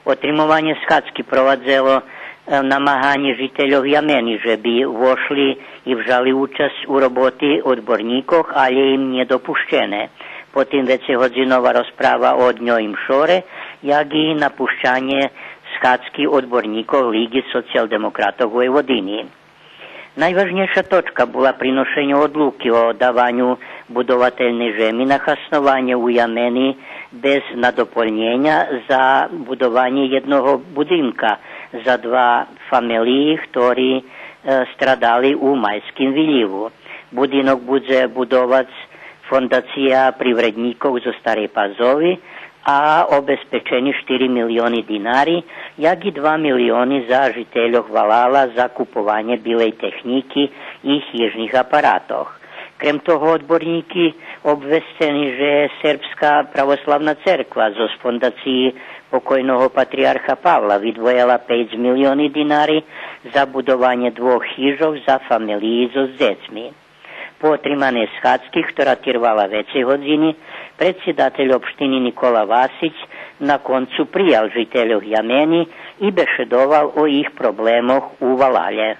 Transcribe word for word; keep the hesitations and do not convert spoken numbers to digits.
Отримованє схадзки провадзело, е, намаганє жительох Ямени же би вошли и вжали учасц у роботи одборнїкох, алє им нє допущене. Потим вецейгодзинова розправа о дньойим шоре, як и напущанє схадзки одборнїкох Лиґи социялдемократох Войводини. Найважнєйша точка була приношенє одлуки о даваню будовательней жеми на хаснованє у Ямени без надополнєня за будованє єдного будинка за два фамелиї, хтори, е, страдали у Майским вилїву. Будинок будзе будовац Фондация привреднїкох зоз Старей Пазови, а обезпечени штири милиони динари, як и два милиони за жительох валала за купованє билей технїки и хижних апаратох. Крем того, одборнїки обвесцени же Сербска православна церква зоз Фондациї покойного патриярха Павла видвоєла пейц милиони динари за будованє двох хижох за фамелиї зоз дзецми. По отриманей схадзки, хтора тирвала вецейгодзини, предсидатель општини Никола Васич на концу приял жительох Ямени и бешедовал о їх проблемох у валалє.